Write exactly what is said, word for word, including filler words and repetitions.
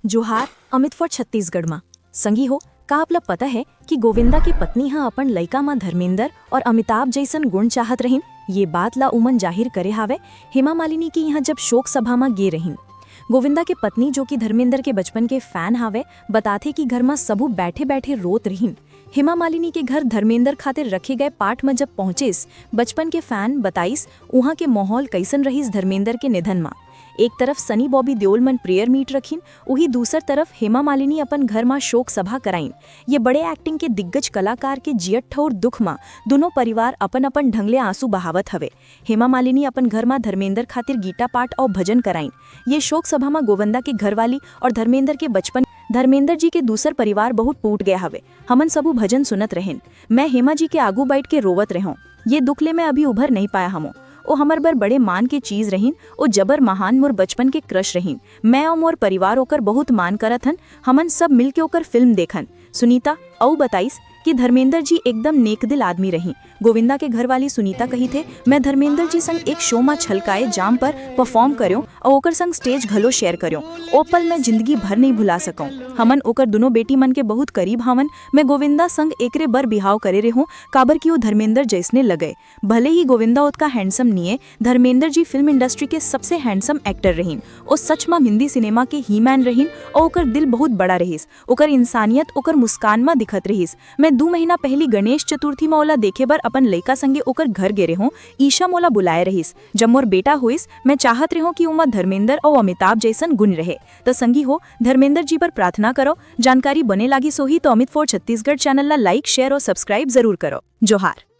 जोहार, अमित फॉर छत्तीसगढ़ मा। संगी हो, का आप ला पता है कि गोविंदा के पत्नी ह अपन लइका मा धर्मेंद्र और अमिताभ जैसन गुण चाहत रहिन? ये बात ला उमन जाहिर करे हावय हेमा मालिनी के यहाँ जब शोक सभा मा गे रहिन। गोविंदा के पत्नी, जो कि धर्मेंद्र के बचपन के फैन हावय, बताथे कि घर मा सबू बैठे-बैठे रोत रहिन। हेमा मालिनी के घर धर्मेंद्र खातिर रखे गए पाठ मा जब पहुंचिस, बचपन के फैन बताइस, उहाँ के माहौल कैसन रहिस धर्मेंद्र के निधन मा। एक तरफ सनी बॉबी देओल मन प्रेयर मीट रखिन, उही दूसर तरफ हेमा मालिनी अपन घर मा शोक सभा कराइन। ये बड़े एक्टिंग के दिग्गज कलाकार के जियत ठौर दुख मा दोनों परिवार अपन-अपन ढंग ले आंसू बहावत हवे। हेमा मालिनी अपन घर मा धर्मेंद्र खातिर गीता पाठ और भजन कराइन। ये शोक सभा मा गोविंदा के घरवाली और धर्मेंद्र के बचपन, धर्मेंद्र जी के दूसर परिवार बहुत टूट गया हवे। हमन सबू भजन सुनत रहेन। मैं हेमा जी के आगू बैठ के रोवत रहों। ये दुख ले मैं अभी उभर नहीं पाया हमो। ओ हमर बर बड़े मान के चीज रहिन, ओ जबर महान मोर बचपन के क्रश रहिन। मैं और मोर परिवार ओकर बहुत मान करत हन, हमन सब मिल के ओकर फिल्म देखन। सुनीता अउ बताइस कि धर्मेंद्र जी एकदम नेकदिल आदमी रहिन। गोविंदा के घरवाली सुनीता कहिथे, मैं धर्मेंद्र जी संग एक शो मा छलकाए जाम पर परफॉर्म करेंव अउ ओकर संग स्टेज घलो शेयर करेंव। ओ पल मैं जिंदगी भर नहीं भुला सकंव। हमन ओकर दुनों बेटी मन के बहुत करीब हावन। मैं गोविंदा संग एकरे बर बिहाव करे रेहों, काबर कि ओ धर्मेंद्र जैसने लगे। भले ही गोविंदा ओतका हैंडसम निये, धर्मेंद्र जी फिल्म इंडस्ट्री के सबसे हैंडसम एक्टर रहिन। ओ सच मा हिंदी सिनेमा के ही मैन रहिन अउ ओकर दिल बहुत बड़ा रहिस। ओकर इंसानियत ओकर मुस्कान मा दिखत रहिस। मैं दू महीना पहली गणेश चतुर्थी मा ओला देखे बर अपन लइका संगे ओकर घर गे रेहों। ईशा मोला बुलाए रहिस। जब मोर बेटा होइस, मैं चाहत रेहों कि ओमा धर्मेंद्र अउ अमिताभ जैसन गुण रहे। त संगी हो, धर्मेंद्र जी बर प्रार्थना करो। जानकारी बने लागिस होही तो अमित फॉर छत्तीसगढ़ चैनल ला लाइक, शेयर और सब्सक्राइब जरूर करो। जोहार।